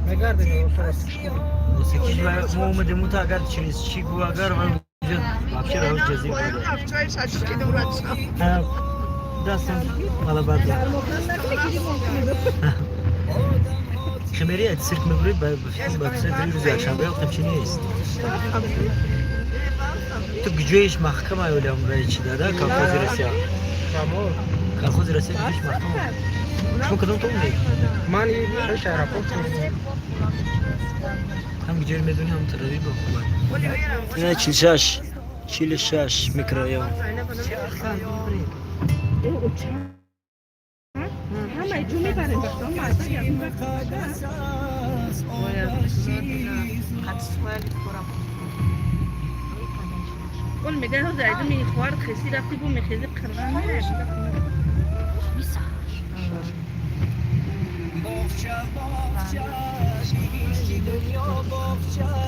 Мегардем. Мо омадем ута, агар через Чигу, агар вообще роҳи ҷазира. Дастам балабарда. Химери цирк мебурӣ, ба рӯзи якшанбе чи нест. Ту ҷоиш маҳкама ёлям чи дада колхози Россия. Колхози Россия ҷоиш маҳкама. Шумо кадом то умед? Ман пеш аэропорт. Ҳам ҷои медонӣ, ҳам тарави ба хуб. Ина 46, 46 микрорайон. Ҳамаи ҷо мебарем, бахтон мардак аз он вақт. Ол мега ҳозир айдум ин хоҳар хеси рафти бу мехези қирған.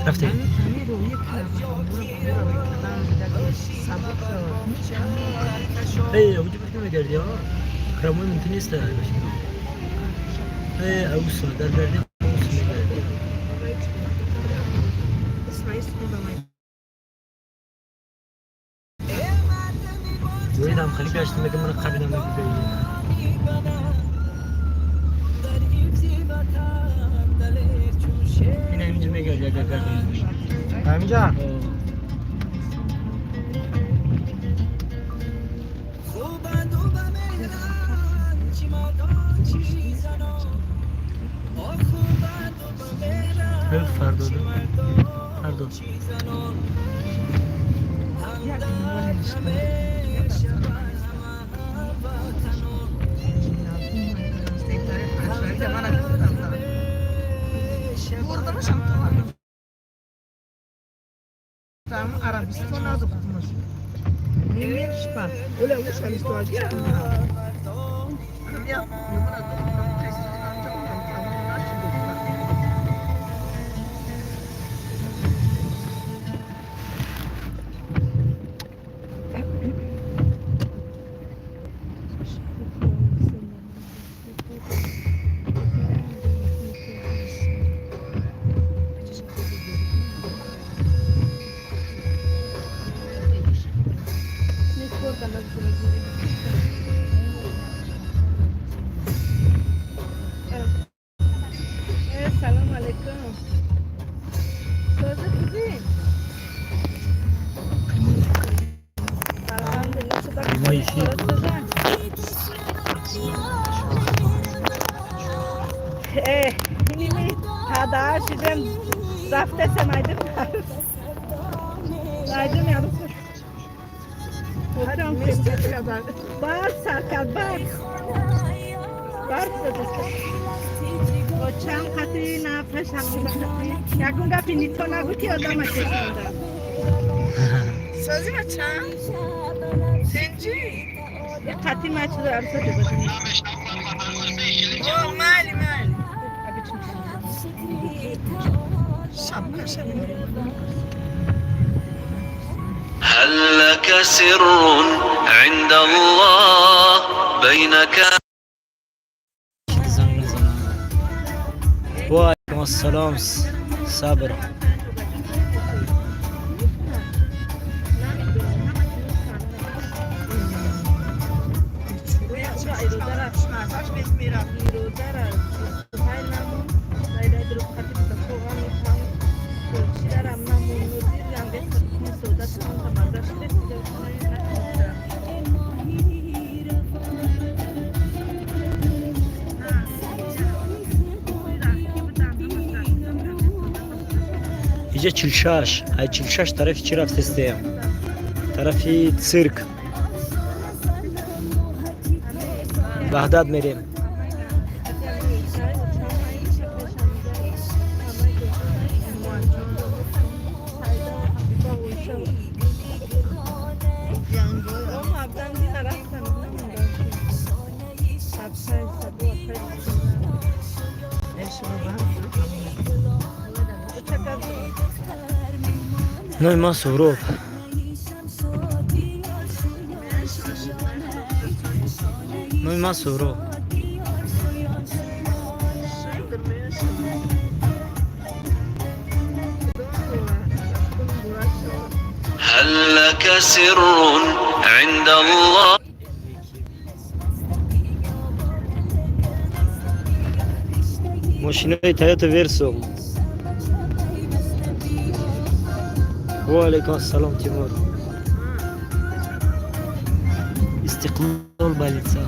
Рафтем. Эй, уҷа бирки мегардӣ, а? Храмои мумкин нест. Эй, аусо, дар гарди аусо мегардӣ. Ҷоидам хали гашт мега мана қабинам мегӯяд. Ина инҷа мегарди, агар гардӣ. Ҳаминҷа? Фардод. Фардод. Арабистон надухтмаш. Немешпа. Оля ушалистуагира. Салом алейкум. Сози, хуби? Алҳамдулилла, шуда. Прямой эфир. Э, иними тадар шидем, рафтесем, айдим. Айдим ярус. Барф сар кард, барф. Барф задеста. Очам қати нафашам ягон гапи нито нагӯ, ки одама чешонда. Сози бачам? Сенҷи? Қати ма чизо арса дебошам. О, майли, майли. Шапкаша. هل لك سر عند الله بينك Занг мезанам. Ва алайкум ассалом, сабр. Иҷа 46, ай 46 тарафи чӣ рафтестем? Тарафи цирк. Ваҳдат мерем. Номи ман Суҳроб. Номи ман Суҳроб. هل لك سر عند الله؟ Мошинои Тойота Версо. Ва алайкум ассалом, Тимур. Истиқлол больница.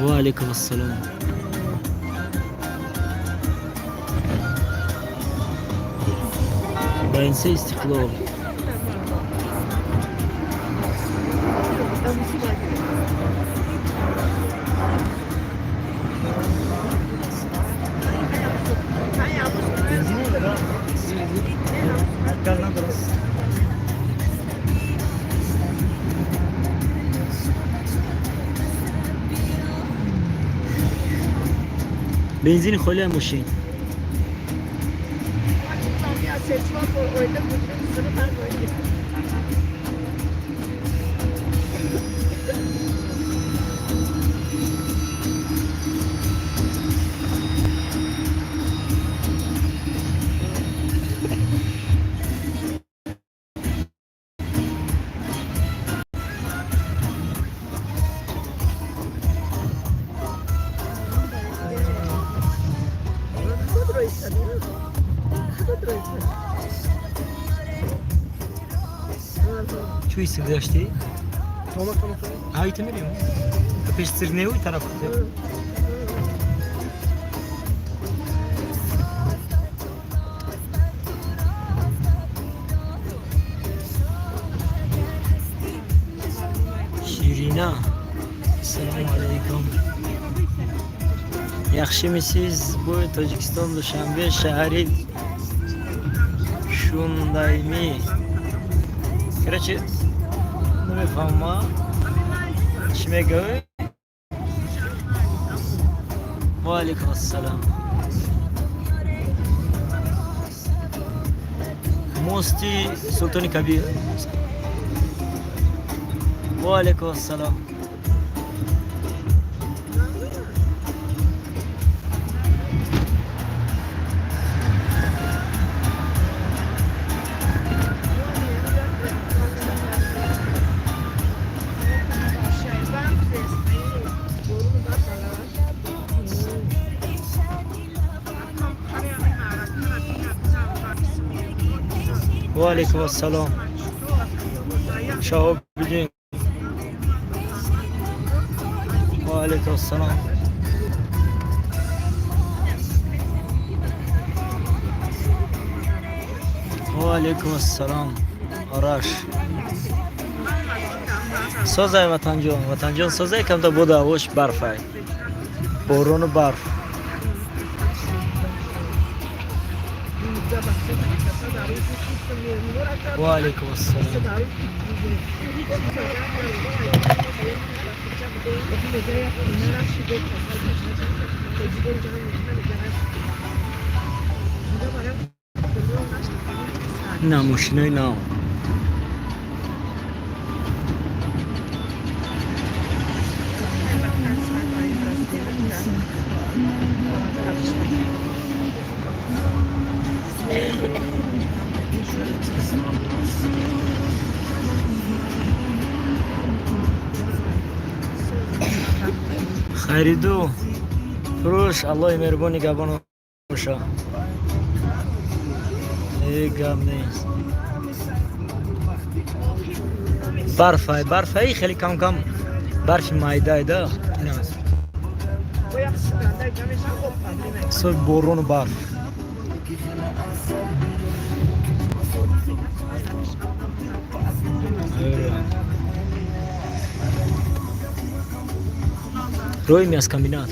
Ва алайкум ассалом. Больница Истиқлол. Газ надорад. Бензини холия мошин. Чӯи гузаштӣ? Ҳайта мерем. Пеш Цирнеуи тараф. Ширина. Ассалому алайкум. Yaxshimisiz? Bu Tojikiston, Dushanbe shahri shundaymi? Короче, намефаҳмам. Чӣ мегӯй? Ва алайкум ассалом. Мости Султони Кабир. Ва алайкум ассалом. Ва алайкум ассалом. Шаҳобиддин. Ва алайкум ассалом. Ва алайкум ассалом. Араш. Созай, Ватанҷон. Ватанҷон, созай, камта буда ҳавош барфай. Борону барф. Ва алайкум ассалом. На мошинои нав. Хариду фурӯш, Аллоҳи меҳрубон нигаҳбон боша. Э, гап нест. Барфай, барфай, хеле кам кам барфи майдай да. Сои борону барф. Роҳи мясокомбинат.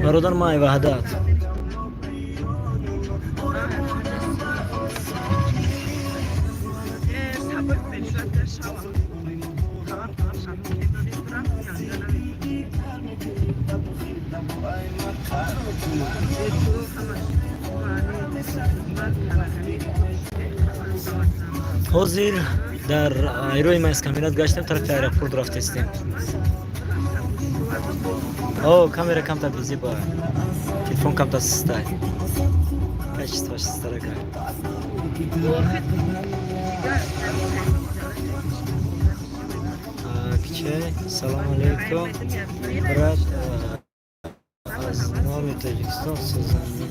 Бародар май Ваҳдат. Ҳозир дар айрои майскомбинат гаштем, тарафи аэропорт рафтестем. О, камера камтар безиба, телефон камтар систай, качествоаш систарака. Кичай, салом алейкум, брат, аз номи Тоҷикистон, сӯзани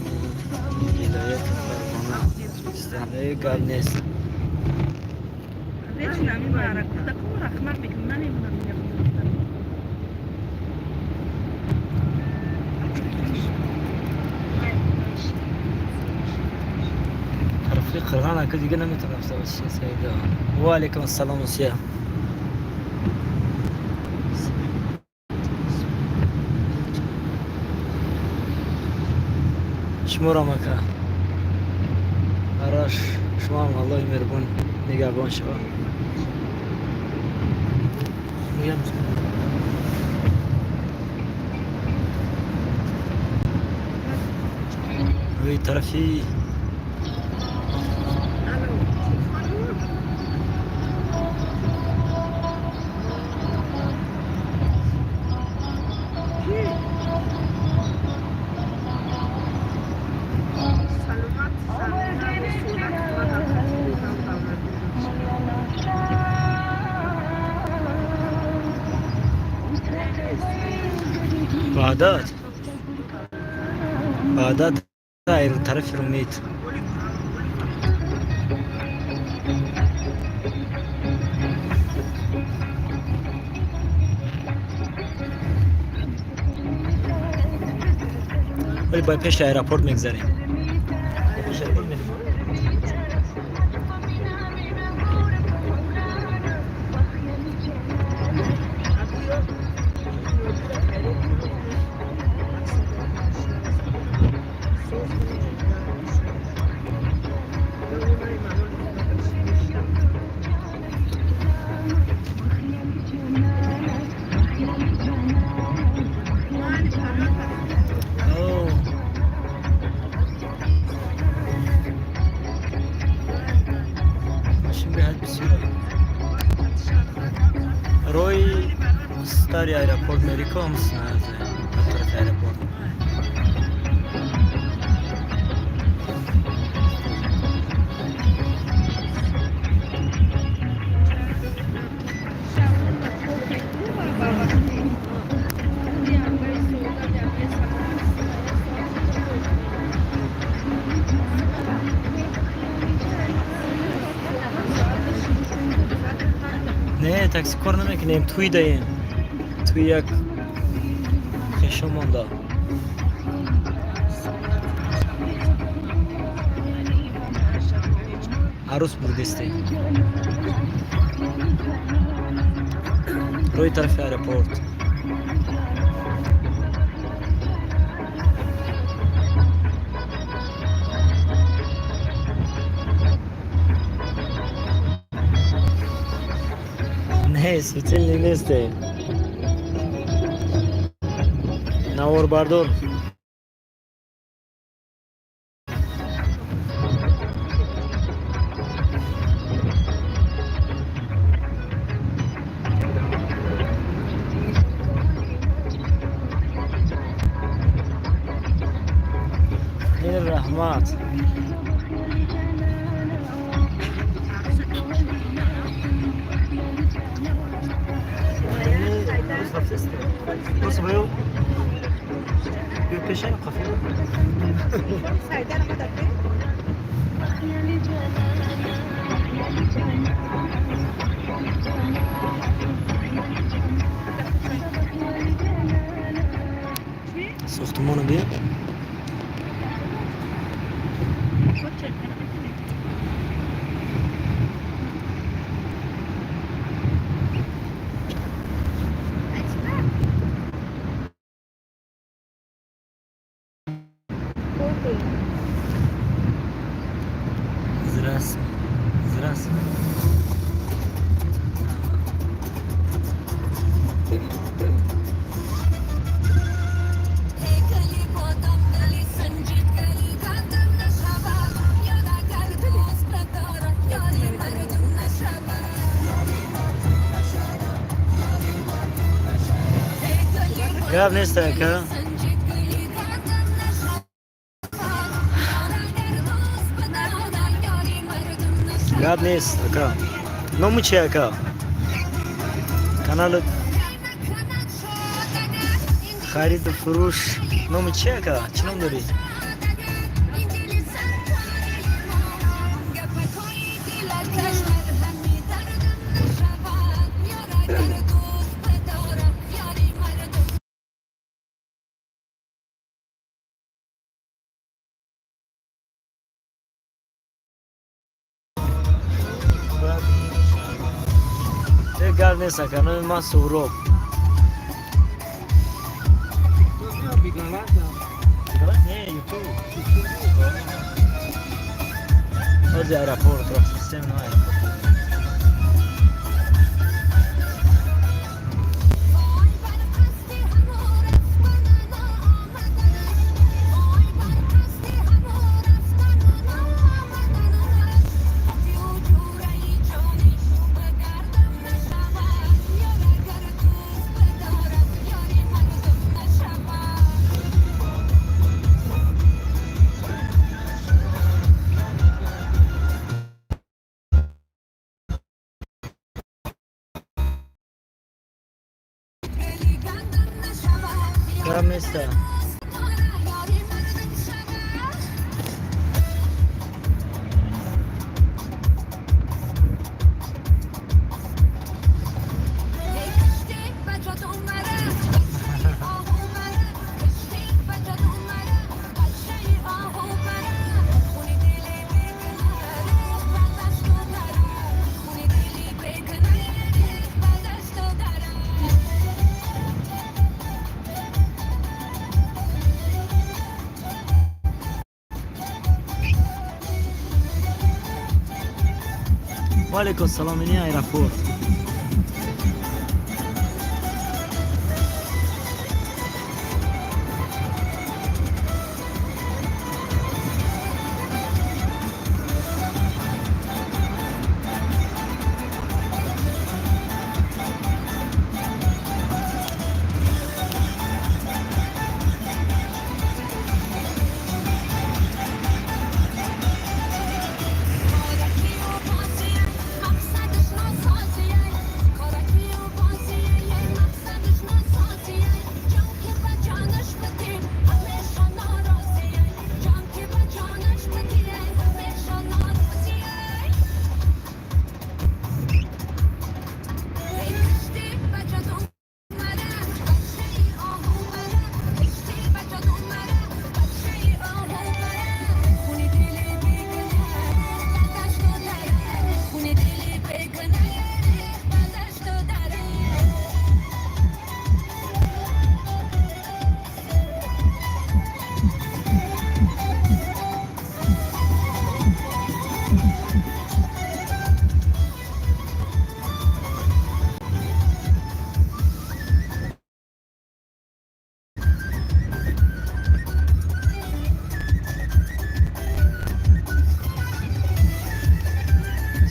вилояти Фарғона, Ӯзбекистон. Гап нест. Тарафи Қирған ака дига наметавонам саида. Ва алейкум ассалом, усия. Шуморам ака. Араш, шумоам Аллоҳи меҳрубон нигаҳбон шава. Рӯи тарафи Ваҳдат, Ваҳдат, тарафи Румид. Вале ба пеши аэропорт мегзарем. Пеши аэропорт мерем. Рои старый аэропорт мериком тарафи аэропорт. Не, такси кор намекунем, туй даем. Туй як хешо монда. Арӯс бурдистем. Рӯи тарафи аэропорт. Не, светильник несте. Наворбардор. Раҳмат. Сохтмоно би. Здрасте. Здрасте. Гап нест, ака. Гап нест, ака. Ному чи, ака? Канали хариду фурӯш номи чи, ака? Чӣ ном дорӣ? Гап нест, ака. Номи ман Суҳроб. Не, Ютуб. Ҳози аэропорт рафтем на аэропорт. Гап неста. Ваалейкум салом, ини аэропорт.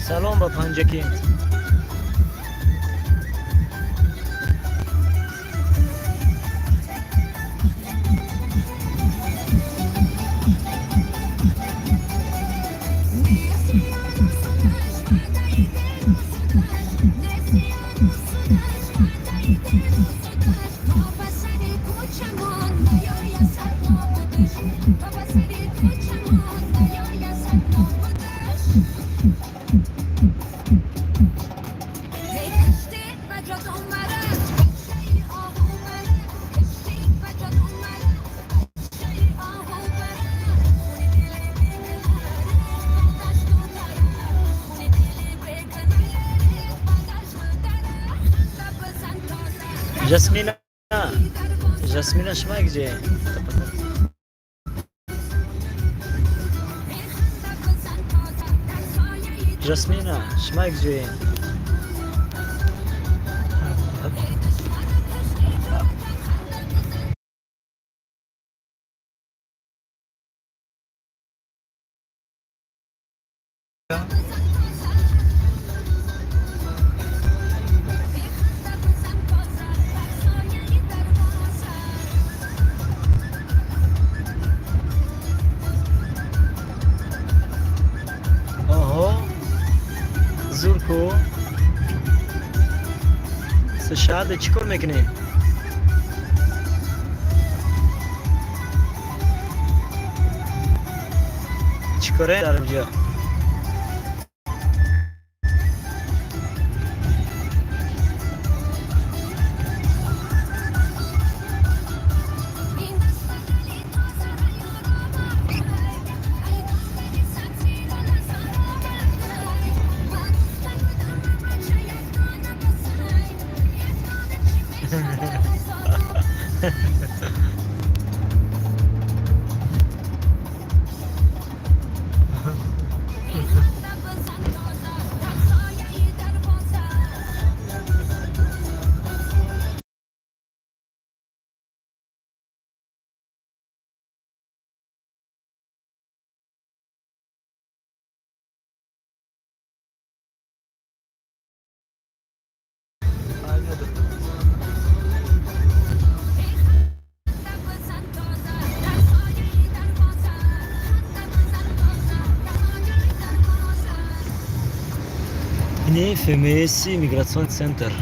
Салом ба Панҷакент. Жасмина, Жасмина, шумо где? Жасмина, шумо якҷоем. Оҳо, зур ку. Шаҳда, чӣ кор мекунӣ? Чӣ коре дар инҷо? Не, ФМС, миграционный центр.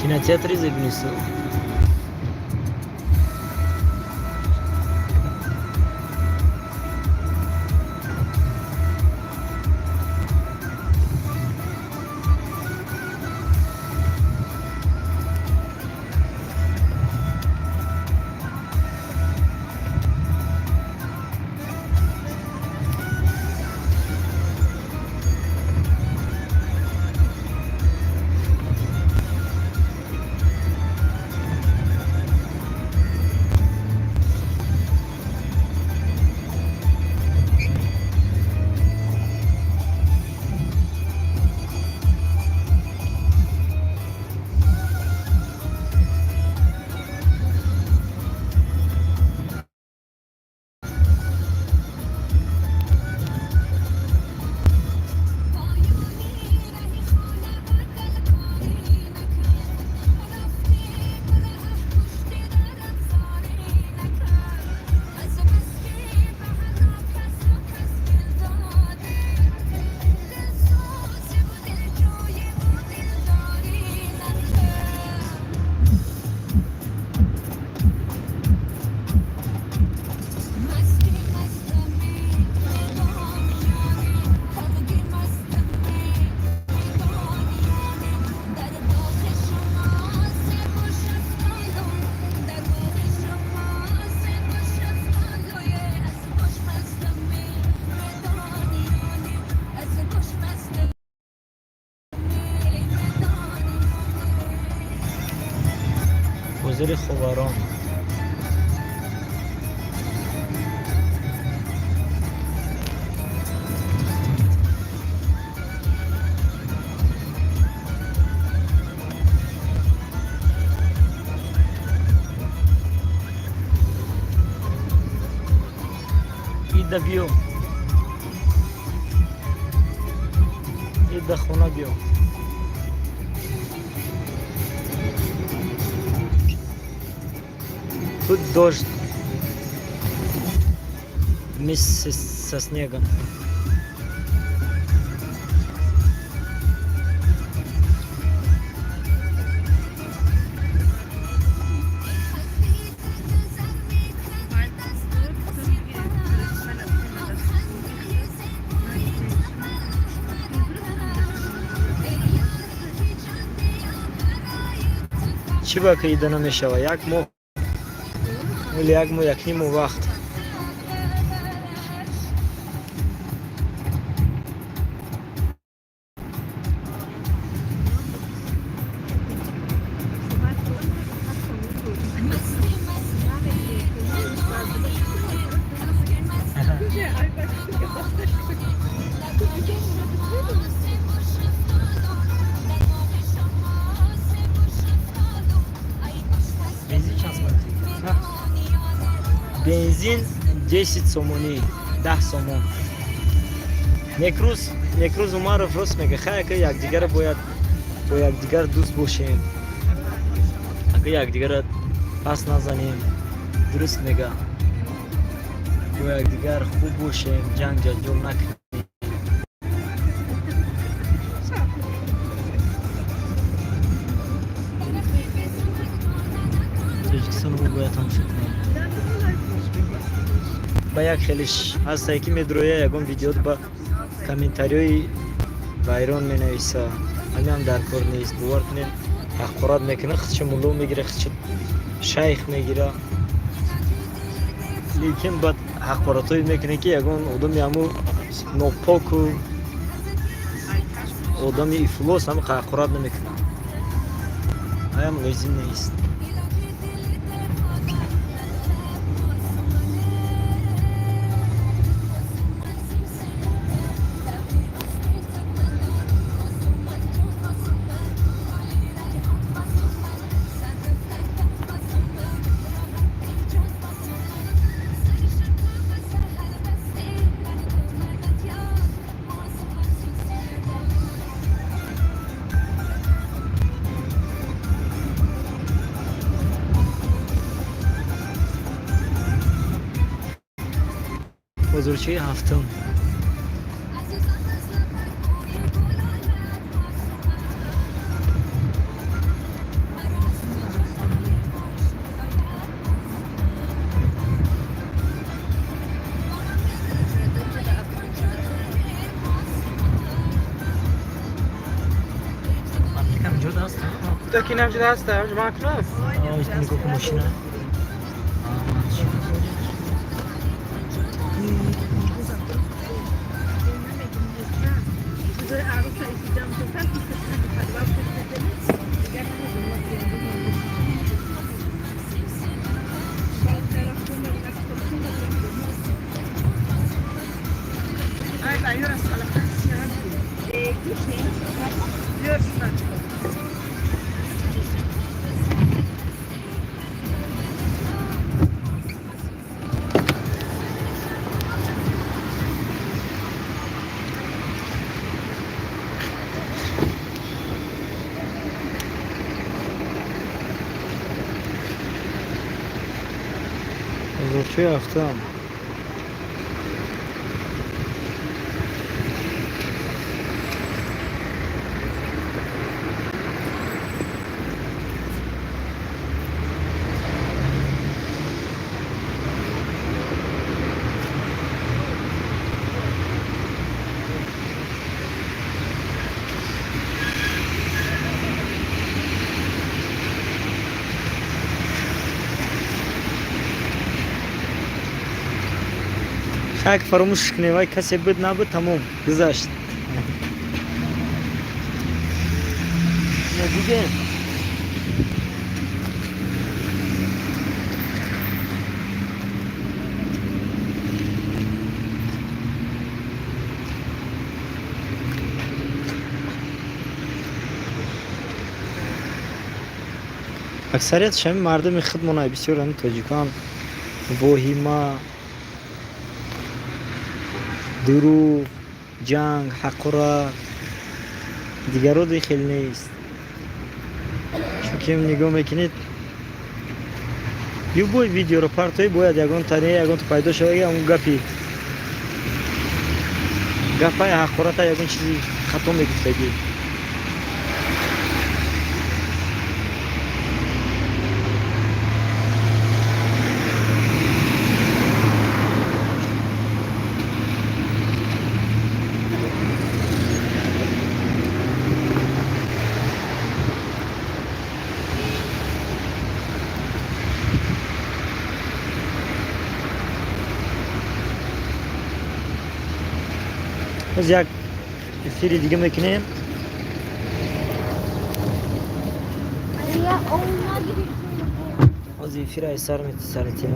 Кинотеатр Зебнису. Бозори Ховарон. Ида биё. Ида хона биё. Тут дождь вместе со снегом. Чӣ ба ки ида намешава? Як моҳ или як моҳ, як ниму вақт. Бензин чанд сомон? Бензин 10 сомонӣ, 10 сомон. Некрӯз Умаров рост мега, хай, ака, якдигара бояд бо якдигар дӯст бошем, ака, якдигара пас назанем. Дуруст мега, бо якдигар хуб бошем, ҷанг ҷанҷол накунем. Тоҷикистоно мо бояд тамошо кунем. Ба як хелиш ҳастае, ки медроя ягон видео, ба комментариҳои вайрон менависа. Ҳамиам дар кор нест, бовар кунед, ҳақорат мекунад, худша мулло мегира, худша шайх мегира, лекин баъд ҳақоратҳое мекунад, ки ягон одами ҳаму нопоку одами ифлос ҳама ҳақорат намекунад. Аям лозим нест. Бозорчаи ҳафтум. Таки намҷида ҳаста, ҷумъа кунам. Нигоҳ кун, мошина. Бозорчаи ҳафтум. Як фаромӯш кунем, вай касе буд, набуд, тамом, гузашт. Дидем. Аксариятш ҳамин мардуми худмона, бисёр ҳамин тоҷикон воҳима, дурӯғ, ҷанг, ҳақорат, дигаро хеле нест. Чунки нигоҳ мекунед, любой видеоро партоӣ, бояд ягон тане, ягон пайдо шава, ҳамун гапи гапаи ҳақората, ягон чизи хато мегуфтагӣ. Боз як эфири дига мекунем. Боз эфира сар метисаритем.